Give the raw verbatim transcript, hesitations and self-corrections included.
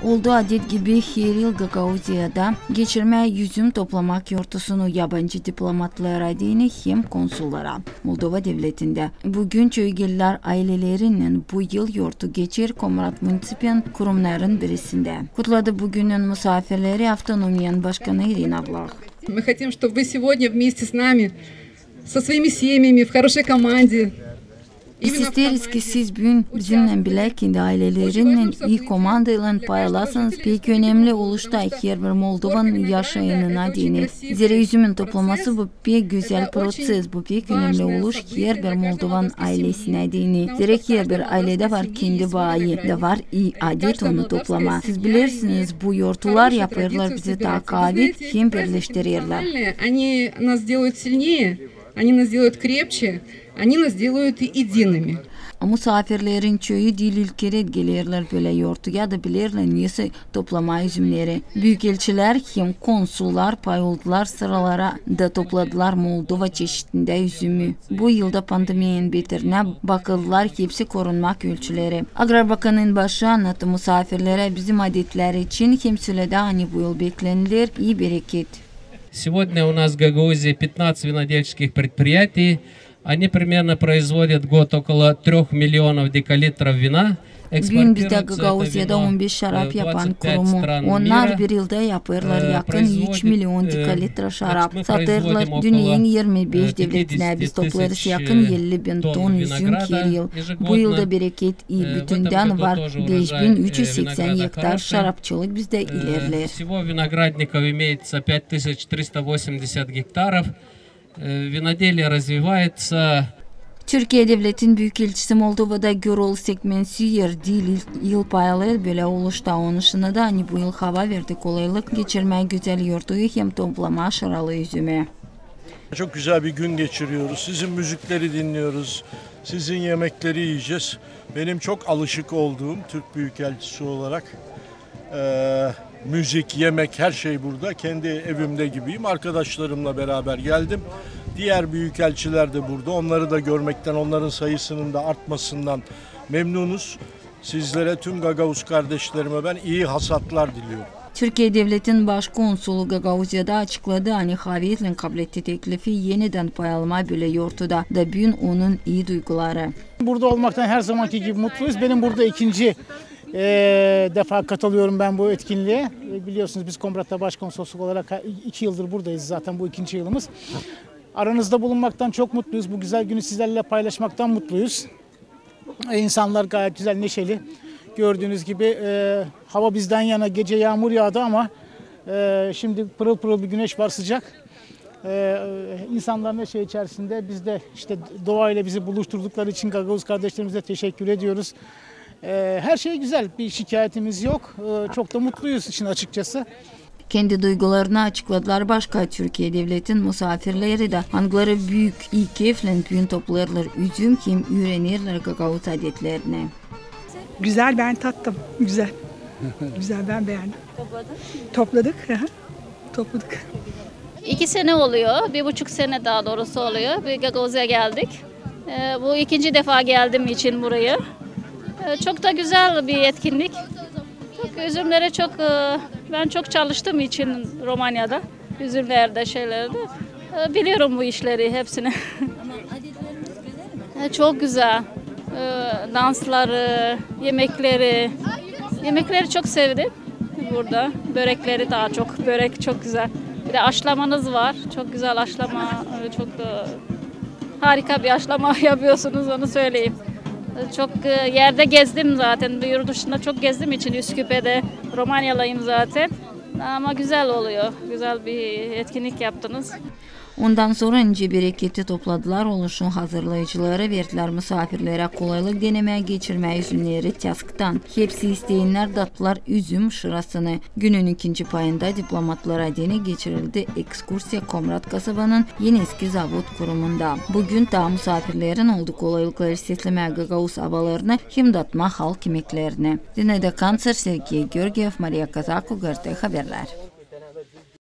Oldu adet gibi her yıl Gagauziyada geçirmää üzüm toplamak yortusunu yabancı diplomatlara deyni hem konsullara Moldova devletindä. Büün çoyu gelilär aylelerinnän, bu yıl yortu geçer Komrat municipin kurumnarın birisindä. Kutladı bu günün musaafirleri avtonomiyanın başkanı İrina Vlah. Мы хотим, чтобы вы сегодня вместе с нами, со своими семьями, в хорошей команде. Biz isteeriz, ki siz büün bizimnän bilä, kendi aylelerinnän, ii komandaylan paylaşasınız pek önemli oluşta herbir Moldovanın yaşayışına deyni. Zerä üzümün toplaması bu pek gözäl proţes, bu pek önemli oluş herbir Moldovanın aylesinä deyni. Zerä herbir ayledä var kendi baayı, da var ii adet onu toplamaa. Siz bilersiniz, bu yortular yapêrlar bizi taa kaavi hem birleştirerlär. Они нас делают сильнее, они нас делают крепче, они нас делают едиными. Musaafirlerin çoyu diil ilk kerä gelerlär bölä yortuya da bilerlär nesoy toplamaa üzümleri. Büükelçilär hem konsullar pay oldular sıralara da topladılar Moldova çeşitindä üzümü. Bu yılda pandemiyanın betirinä bakıldılar hepsi korunmak ölçüleri. Agrar bakanın başı annattı musaafirlerä bizim adetlär için hem söledi, ani bu yıl bekleniler ii bereket. Сегодня у нас в Гагаузии пятнадцать винодельческих предприятий. Они примерно производят в год около трёх миллионов декалитров вина. Büün bizdä Gagauziyada on beş şarap yapan kurumu. Onnar bir yılda yapêrlar yakın üç million dekalitra şarap. Satêrlar dünneyin irmi beş devletinä. Biz toplêêrız yakın elli bin ton üzüm her yıl. Bu yılda bereket ii, bütündän var beş bin üç üz seksän gektar şarapçılık bizdä ilerleer. Всего виноградников имеется пять тысяч триста восемьдесят гектаров. Э, виноделие развивается. Türkiye devletin büükelçisi Moldovada Görol Sekmen Süyer diil ilk yıl paylaşêr bölä oluşta. Onun dışında da, ani bu yıl hava verdi kolaylık geçirmää gözäl yortuyu hem toplamaa şıralı üzümü. Çok güzel bir gün geçiriyoruz. Sizin müzikleri dinliyoruz. Sizin yemekleri yiyeceğiz. Benim çok alışık olduğum Türk Büyükelçisi olarak, e, müzik, yemek, her şey burada. Kendi evimde gibiyim. Arkadaşlarımla beraber geldim. Diğer büyükelçiler de burada. Onları da görmekten, onların sayısının da artmasından memnunuz. Sizlere, tüm Gagavuz kardeşlerime ben iyi hasatlar diliyorum. Türkiye devletin baş konsulu Gagauziyada açıkladı, ani havetlän kabletti teklifi enidän pay almaa bölä yortuda da büün onun ii duyguları. Burada olmaktan her zamanki gibi mutluyuz. Benim burada ikinci, e, defa katılıyorum ben bu etkinliğe. E, biliyorsunuz, biz Komrat'ta başkonsolosluk olarak ha-, iki yıldır buradayız zaten, bu ikinci yılımız. Aranızda bulunmaktan çok mutluyuz. Bu güzel günü sizlerle paylaşmaktan mutluyuz. E, insanlar gayet güzel, neşeli. Gördüğünüz gibi, e, hava bizden yana, gece yağmur yağdı ama, e, şimdi pırıl pırıl bir güneş var, sıcak. E, insanlar neşe içerisinde, biz de işte doğayla bizi buluşturdukları için Gagavuz kardeşlerimize teşekkür ediyoruz. E, her şey güzel, bir şikayetimiz yok. E, çok da mutluyuz işin açıkçası. Kendi duygularını açıkladılar başka Türkiye devletin musaafirleri dä, angıları büük ii keyflän büün toplêêrlar üzüm hem üürenerlär gagauz adetlerini. Güzel, ben tattım. Güzel. Güzel, ben beğendim. Topladık. Hı hı. Topladık. İki sene oluyor, bir buçuk sene daha doğrusu oluyor. Bir Gagauzya'ya geldik. Ee, bu ikinci defa geldim için buraya. Ee, çok da güzel bir etkinlik. Çok üzümlere çok, e, ben çok çalıştığım için Romanya'da, üzümlerde, şeylerde, e, biliyorum bu işleri hepsini. Ama adetlerimiz güzel mi? E, çok güzel. E, dansları, yemekleri. Yemekleri çok sevdim burada. Börekleri daha çok. Börek çok güzel. Bir de aşlamanız var. Çok güzel aşlama. E, çok da harika bir aşlama yapıyorsunuz, onu söyleyeyim. Çok, e, yerde gezdim zaten. Bu yurt dışında çok gezdiğim için Üsküp'e de, Romanyalıyım zaten. Ama güzel oluyor. Güzel bir etkinlik yaptınız. Ondan sora nicä bereketi topladılar, oluşun hazırlayıcıları verdilär musaafirlerä kolaylık denemää geçirmää üzümneri tääzktan. Hepsi isteyennär dattılar üzüm şırasını. Günün ikinci payında diplomatlara deyni geçirildi ekskursiya Komrat kasabanın Eniski zavod kurumunda. Büün taa musaafirlerin oldu kolaylıkları seslemää gagauz avalarını hem datmaa halk imeklerini. Zinaida Kanţer, Sergey Georgiev, Mariya Kazaku, GRT Haberlär.